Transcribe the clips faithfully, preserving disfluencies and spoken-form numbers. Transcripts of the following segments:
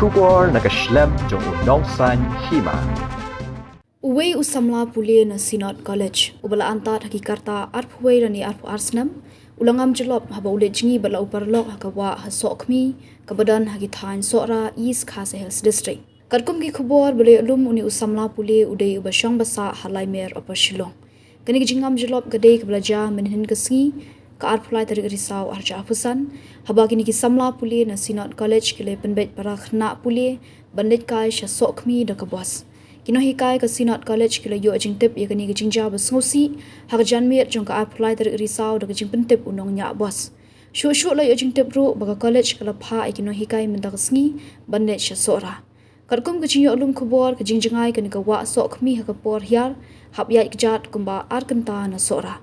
Khubor na ka shlem jong u Nongsaiñ Hima. Uwei u samla pule na Synod College uba la antad ha ki karta arphew wei lane arphew ar snem u la ngam jyllop haba u leit jngi bad la u paralok ha ka wah ha Sohkhmi kaba don ha ki thaiñ Sohra, East Khasi Hills District. Katkum ki khubor ba la ïoh lum, une u samla pule u dei uba shong basa ha Laimer, Upper Shillong. Kane ka jingngam jyllop ka dei kaba la jia mynhynnin ka sngi, ka arphew lai tarik Risaw arhajar arphew san, haba kine ki samla pule na Synod College ki la pynbeit para khynnah pule ban leit kai sha Sohkhmi da ka bos. Ki nonghikai ka Synod College ki la ïoh jingtip ïa kane ka jingjia ba sngewsih ha ka janmiet jong ka arphew lai tarik Risaw da ka jingpyntip u nongñiah bos. Shuh shuh la ïoh jingtip ruh ba ka college ka la phah ïa ki nonghikai mynta ka sngi ban leit sha Sohra. Katkum ka jingïoh lum khubor, ka jingjngai kane ka wah Sohkhmi ha ka por hiar hap ïaid kjat kumba ar kynta na Sohra.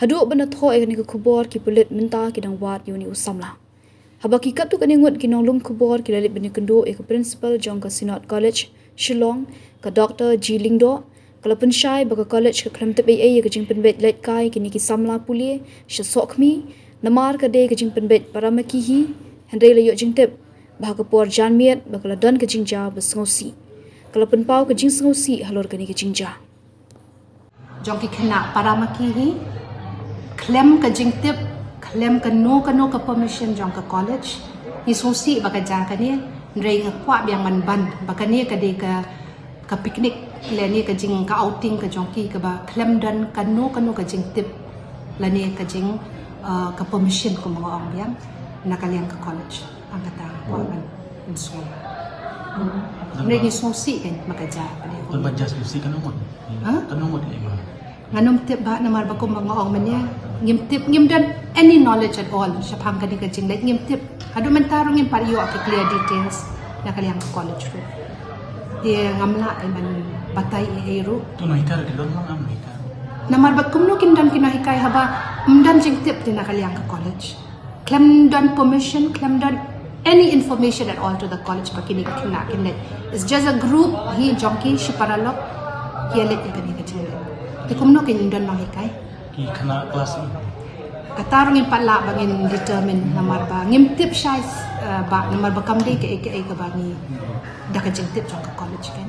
Haduh ban da thoh ïa kane ka khubor, ki pulit mynta ki dang wad ïa une u samla. Haba ki katto katne ngut ki nonglum khubor ki la leit ban ïakynduh ïa ka principal jong ka Synod College Shillong, ka Doctor G Lyngdoh, ka la pynshai ba ka college ka khlem tip ei ei ïa ka jingpynbeit leit kai kine ki samla pule sha Sohkhmi, namar ka dei ka jingpynbeit para maki hi. Hynrei la ïoh jingtip ba ha ka por janmiet ba ka la don ka jingjia ba sngewsih. Ka la pynpaw ka jingsngewsih halor kane ka jingjia. Jong ki khynnah para maki hi, khlem ka jingtip, khlem kano kano ka permission jong ka college. Ngi sngewsih ba ka jia kane, hynrei nga kwah biang ban ban ba kane ka dei ka, ka picnic lane ka jing, ka outing ka jong ki kaba khlem don kano kano ka jingtip lane ka jing, uh, ka permission kumba nga ong biang na ka liang ka college. Ang kata kwah ban, ban sngewsih. Hynrei ngi sngewsih kan ba ka jia kane. Ba jia sngewsih kano ngut? Ha? Kano ngut leh ma? Ngan ym tip ba, namar ba kumba nga ong mynne, ngim tip, ngim don any knowledge at all shaphang kane ka jingleh, ngim tip. Haduh mynta ruh ngim pat ïoh ka clear details na ka liang ka college ruh. Te ngam lah ban batai ei ei ruh. Tu nonghikai ruh ki don, ngam nonghikai. Namar ba kumno kin don ki nonghikai haba ym don jingtip te na ka liang ka college. Khlem don permission, khlem don any information at all to the college ba kine ki khynnah kin leit. It's just a group hi jong ki shi paralok ki ïa leit ïa kane ka jingleh. Te kumno kin don nonghikai? Ki khynnah klas hi. Kata ruh ngim pat lah ba ngin determine namar ba ngim tip shai, eh, ba namar ba kam dei kaei kaei kaba ngi da ka jingtip jong ka college kan.